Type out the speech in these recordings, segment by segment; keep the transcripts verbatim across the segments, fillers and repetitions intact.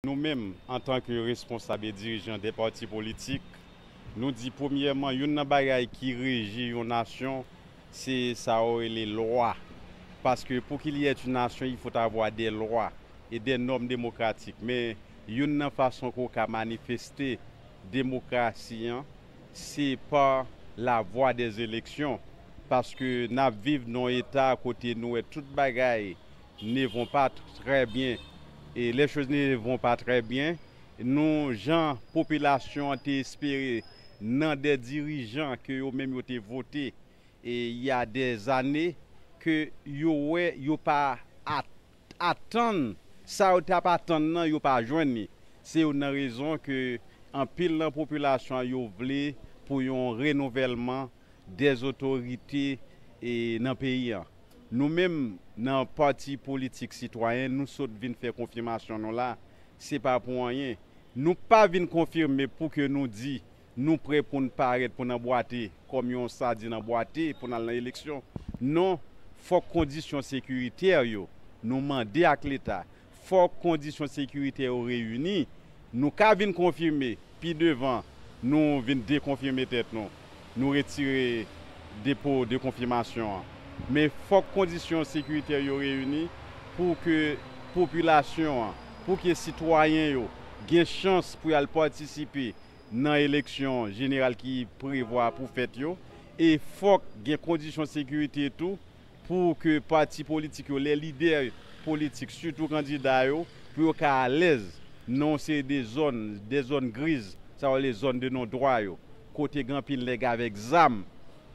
Nou menm, antanke responsab e dirijan de pati politik, nou di premyèman, youn nan bagay ki reji yon nasyon, se sa yo rele lwa. Paske pour qu'il y ait une nation, il faut avoir des lois et des normes démocratiques. Men youn nan fason ke w ka manifeste demokrasi an, se pa la voie des élections. Paske n ap viv nan yon eta kote nou wè tout bagay ne vont pas très bien. E les choses ne vont pas très bien. Nou, jan popilasyon an te espere nan de dirijan ke yo menm yo te vote, e il y a des années, ke yo wè yo pa at-, atann sa yo t ap atann nan, yo pa jwenn li. Se youn nan rezon ke anpil nan popilasyon an yo vle pou yon renouvèlman dèzotorite e nan peyi an. Nou menm, nan pati politik sitwayen, nou sot vin fè konfimasyon nou la, se pa pou anyen. Nou pa vin konfime pou ke nou di nou prè pou n parèt, pou n anbwate kòm yon sadin anbwate pou n al nan eleksyon. Non, fòk kondisyon sekiritè yo, nou mande ak Leta, fòk kondisyon sekiritè yo reyini, nou ka vin konfime pi devan, nou vin dekonfime tèt nou, nou retire depo de konfimasyon an. Men fòk kondisyon sekiritè yo reyini pou ke popilasyon an, pou ke sitwayen yo gen chans pou y al patisipe nan eleksyon jeneral ki prevwa pou fèt yo, e fòk gen kondisyon sekirite tou pou ke pati politik yo, lè lidè politik, sitou kandida yo, pou yo ka alèz nan yon seri de zòn, de zòn griz, sa yo rele zòn de non dwa yo, kote gen anpil nèg avèk zam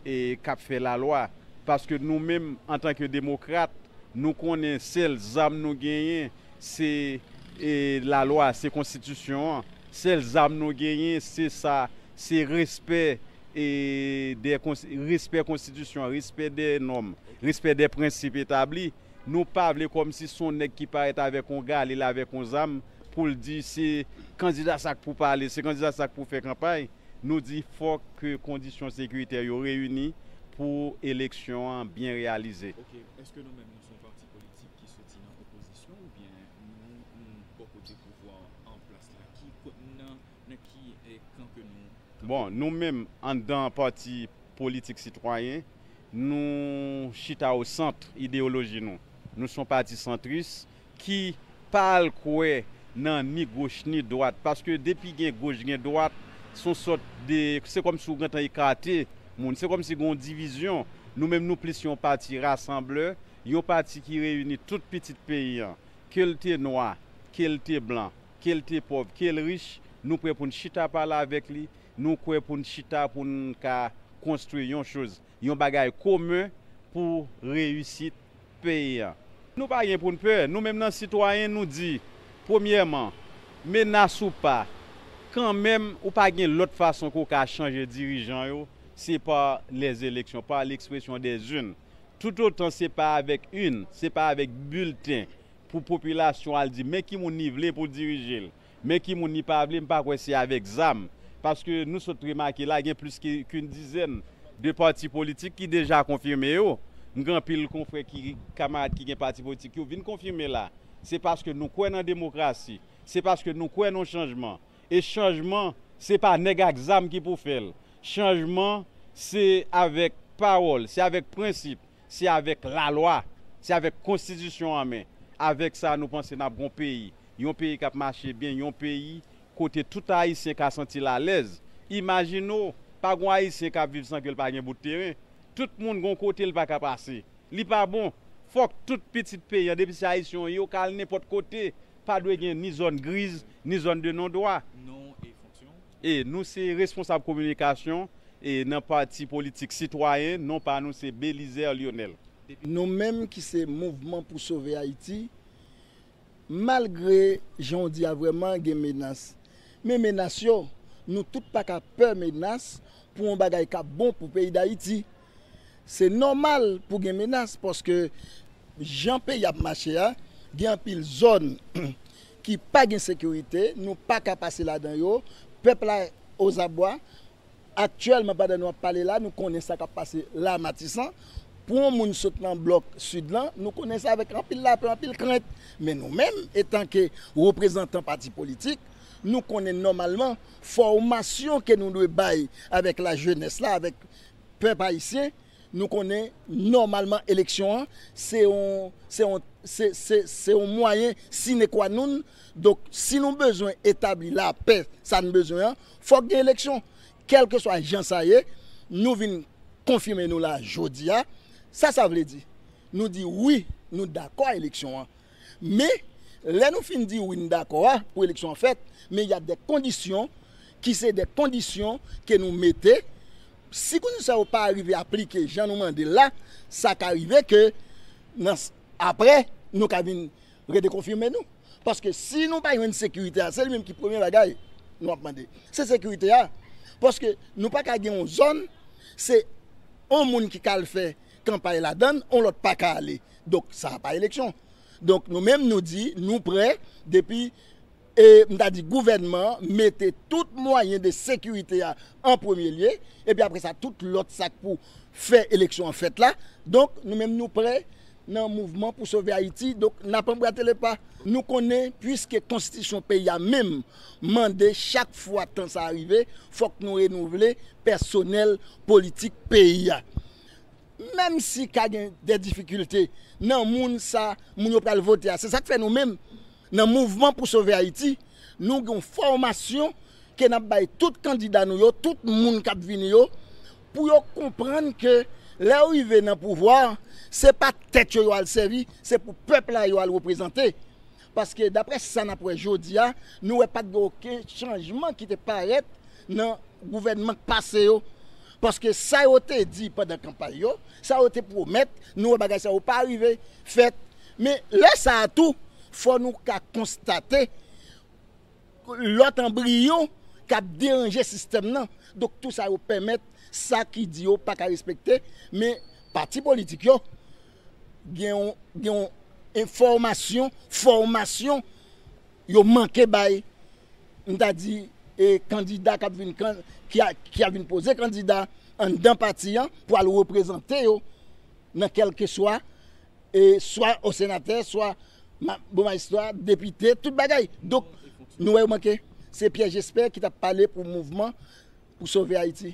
e k ap fè lalwa. Paske nou menm, antanke demokrat, nou konnen sèl zam nou genyen, se, e, lalwa, se konstitisyon an. Sèl zam nou genyen, se sa, se respè, e, de konst-, respè konstitisyon an, respè de nòm, respè de prensip etabli. Nou pa vle kòmsi se yon nèg ki parèt avèk yon galil, avèk yon zam, pou l di se kandida sa k pou pale, se kandida sa k pou fè kanpay. Nou di fòk ke kondisyon sekiritè yo reyini pou eleksyon an byen reyalize. Ok, èske nou menm nou se yon pati politik ki soti nan opozisyon oubyen nou, nou bò kote pouvwa an plas la? Ki, ko-, nan, nan ki, eh, kan ke nou kanpe? Bon, nou menm, anndan pati politik sitwayen, nou chita o sant ideyoloji nou. Nou se yon pati santris ki pa al kwè nan ni goch ni dwat, paske depi gen goch, gen dwat, se yon sòt de, se kòmsi w gentan ekate moun, se kòmsi gen yon divizyon. Nou menm, nou plis yon pati rasanblè, yon pati ki reyini tout pitit peyi an, ke l te nwa, ke l te blan, ke l te pòv, ke l rich, nou prè pou n chita pale avèk li, nou kwè pou n chita pou n ka konstwi yon choz, yon bagay komen pou reyisit peyi an. Nou pa gen pou n pè. Nou menm nan sitwayen, nou di, premyèman, menas ou pa, kanmenm, ou pa gen lòt fason ke w ka chanje dirijan yo, se pa les élections, par l'expression des urnes. Toutotan se pa avèk urn, se pa avèk bilten pou popilasyon al di men ki moun li vle pou dirije l, men ki moun li pa vle, m pa kwè se avèk zam. Paske nou sot remake la, gen plis ke, ke yon dizèn de pati politik ki deja konfime yo. M gen anpil konfrè ki, kamarad ki gen pati politik yo vin konfime la. Se paske nou kwè nan demokrasi. Se paske nou kwè nan chanjman. E chanjman, se pa nèg ak zam ki pou fè l. Chanjman, se avèk pawòl, se avèk prensip, se avèk lalwa, se avèk konstitisyon an men. Avèk sa, nou panse n ap gen yon peyi, yon peyi k ap mache byen, yon peyi kote tout Ayisyen ka santi l alèz. Imajine w, pa gen yon Ayisyen k ap viv san ke l pa gen bout teren. Tout moun gen yon kote l pa ka pase. Li pa bon. Fòk tout pitit peyi an, depi se Ayisyen yo ye, yo ka al nenpòt kote. Pa dwe gen ni zòn griz, ni zòn de non dwa. Non e fonksyon? E nou se responsab kominikasyon e nan pati politik sitwayen, non pa nou se Belizaire Lionel. Nou menm ki se Mouvman pou Sove Ayiti, malgre jan w di a vrèman gen menas, men menas yo, nou tout pa ka pè menas pou yon bagay k ap bon pou peyi Dayiti. Se nòmal pou gen menas, paske jan peyi ap mache a, gen anpil zòn ki pa gen sekirite, nou pa ka pase ladan yo, pèp la ozabwa. Aktyèlman, pandan nou ap pale la, nou konnen sa k ap pase la Matisan. Pou yon moun sot nan blòk sid lan, nou konnen sa avèk anpil lapè, anpil krent. Men nou menm, etanke reprezantan pati politik, nou konnen nòmalman fòmasyon ke nou dwe bay avèk lajenès la, avèk pèp ayisyen, nou konnen nòmalman eleksyon an, se yon, se yon, se, se, se yon mwayen sine qua non. Donk, si nou bezwen etabli lapè, sa n bezwen an, fòk gen eleksyon. Kèlkeswa jan sa ye, nou vin konfime nou la jodi a. Sa sa vle di? Nou di wi, nou dakò a eleksyon an. Men, lè nou fin di wi, nou dakò a pou eleksyon an fèt, men y a de kondisyon ki se de kondisyon ke nou mete. Si kondisyon sa yo pa rive aplike jan nou mande l la, sa ka rive ke nan, apre, nou ka vin redekonfime nou. Paske si nou pa jwenn sekirite a, se li menm ki premye bagay nou ap mande. Se sekirite a. Paske nou pa ka gen yon zòn, se yon moun ki ka al fè kanpay ladan l, yon lòt pa ka ale. Donk, sa pa eleksyon. Donk, nou menm nou di, nou prè, depi, e, m ta di, gouvènman an mete tout mwayen de sekirite a an premye lye, epi apre sa, tout lòt sa k pou fè eleksyon an fèt la. Donk, nou menm nou prè nan mouvman pou sove Ayiti. Donk, n ap anbrate le pa. Nou konnen, piske konstitisyon peyi a menm mande chak fwa tan sa a rive, fòk nou renouvle pèsonèl politik peyi a. Menm si ka gen de difikilte nan moun sa, moun yo pral vote a. Se sa k fè nou menm, nan mouvman pou sove Ayiti, nou gen yon fòmasyon ke n ap bay tout kandida nou yo, tout moun k ap vini yo, pou yo konprann ke lè yo rive nan pouvwa, se pa tèt yo yo al sèvi, se pou pèp la yo al reprezante. Paske daprè sa n ap wè jodi a, nou wè pa t gen okenn chanjman ki te parèt nan gouvènman k pase yo. Paske sa yo te di pandan kanpay yo, sa yo te pwomèt, nou wè bagay sa yo pa rive fèt. Men lè sa a tou, fò nou ka konstate lòt anbriyon k ap deranje sistèm nan. Donk, tou sa yo pèmèt sa ki di yo pa ka respekte, men pati politik yo gen yon, gen yon enfòmasyon, fòmasyon yo manke bay, m ta di, e, kandida k ap vin, kan-, ki a, ki ap vin poze kandida anndan pati an pou al reprezante yo nan kèlkeswa, e, swa o senatè, swa ma-, bon majistra, depite, tout bagay. Donk, nou wè yo manke. Se Pierre Jesper ki t ap pale pou mouvman pou sove Ayiti.